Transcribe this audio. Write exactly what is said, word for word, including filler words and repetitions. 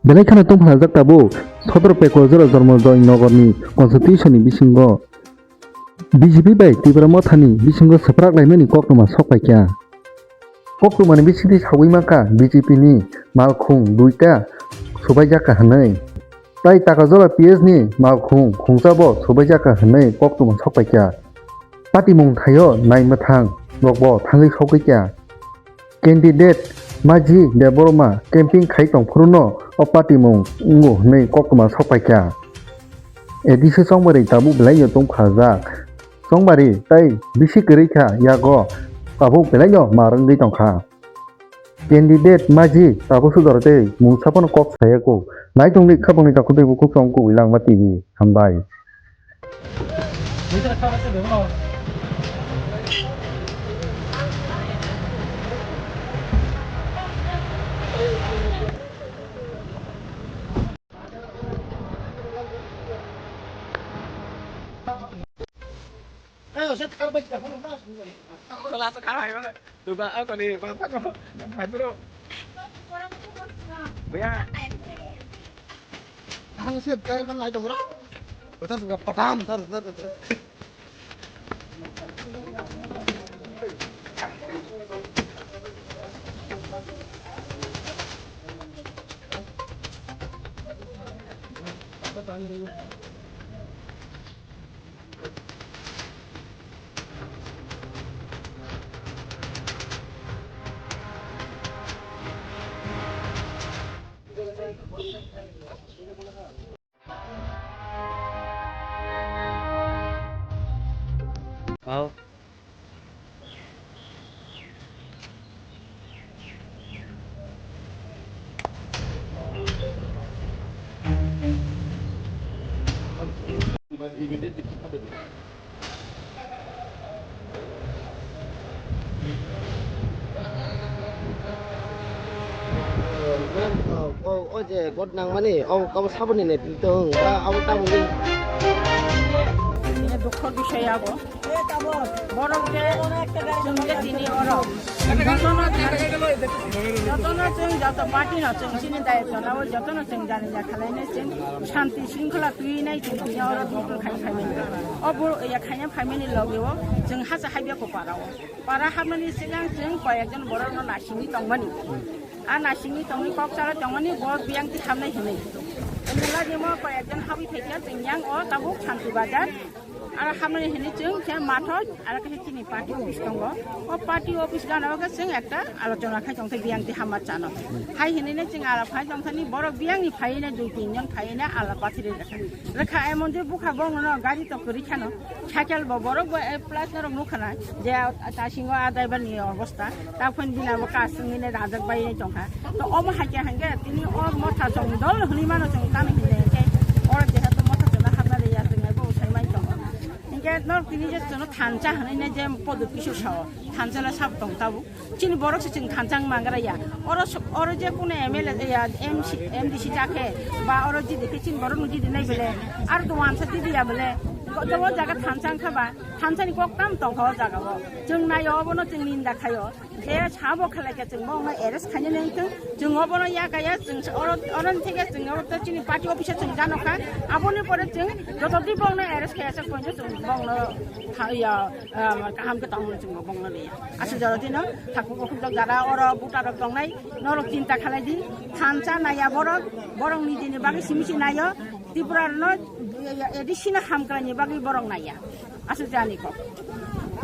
Belai kheno tongphalajak tabuk Sodor Pekwajora Jormo Joy Nogorni constituency ni bisingo B J P bai Tipra Mothani bisingo swprak laimani koktwma sok paikha. Koktwmani bisingtwi sagwi mankha B J P ni malkhung duita subaijak kha hwnwi. Tai Takajola P S ni malkhung khungsa bo subaijak kha hwnwi koktwma sok paikha. Patimung thaio nai mwthang rokbo thangwi sogwi kha. Candidate Maji Debbarma camping khai tong phuru-no o patimung wngo hwnwi koktwma sok paikha. A D C Chongbari tabuk belaino tongphajak. Chongbari tai bisi kwrwi kha yago tabuk belaino ma rwngwi tongkha. Candidate Maji tabuk sudor tei mungsa phano kok saya kho. Nai tongdi khabangni takhuk tei bukhuk chong kubui langma T V. Hambai. Ang sir, kaya kan lai tong bro. Utar suka patam, tar, tar, tar. O, o je vote nangmani, o kabo saboni ne tong, ba abo tamoni. Ini dukho bisoi abo. Borok je chwng je tini oro. Jotono chwng, jotono chwng, joto party no chwng chini dayetto nabo, jotono chwng jani ja khalainai chwng shanti shringkhola twi nai chwng tini oro dukho khai phaimani. O bo ya khaina phaimani loge o chwng hasa haibiya ko para o. Para hapmani sigang chwng koi ekjon borok no nasingwi tongmani. A nasingwi tongwi kok chalai tongmani bo biyang ti hamnai hinwi. Mula jemo koi ekjon habwi phaikha chwng yang o tabuk Shanti Bazar. Aro hamnai hinwi chwng khe matho aro khe chini party office tongo. O party office gana o khe chwng ekta alochona khai tong thai biyang ti hamma chano. Hai hinwi ne chwng alap khai tong thani borok biyang ni phai ne dui tin jon phai ne alap pathiri rekha. Rekha emon je bukha bong no gari to kwrwi khano. Cycle bo borok bo, eh, plus norok nukha na je, ah, ta singo a driver ni obosta, ta phone bina bo ka singine rajak bai tongkha. To omo hakhe hangke tini o motha chong dol hwnwi mano chong tamo hinwi hwnkhe oro jeha to motha chona hapna de ya tong bo sai mai tong. Hingke norok tini je chwngno thansa hwnwi ne je podo kisu sao, thansa la sab tong tabuk. Chini borok se chwng thansa wng mangra ya. Oro so-, oro je kuno M L A ya, M C, M D C chakhe, ba oro jidi khe chini borok no jidi nai bele, ar to wansa jidi ya bele, jobo jaga thansa wngkha ba, thansa ni kok tam tongkha o jaga o. Chwng naio obono chwng ninda khaio. Je sabo khalai khe chwng bo wngno arrest khaina nang thung. Chwng obono ya kaya, chwng oro, oro thike chwng oro to chini party office chwng jano kha. Aboni pore chwng joto di bo wngno arrest khaya se ponjo chwng bo wngno tha-, ya, ah, kaham khe tongmani chwng bo wngno liya. Aswk jora dino, thaku bukhuk jok jara oro buta rok tongnai, norok chinta khalai di, thansa naiya borok, borok nijini bagwi simi si naiyo, Tripura rokno, ya, ya, A D C no hamkraini bagwi borok naiya. Aswk jani kok.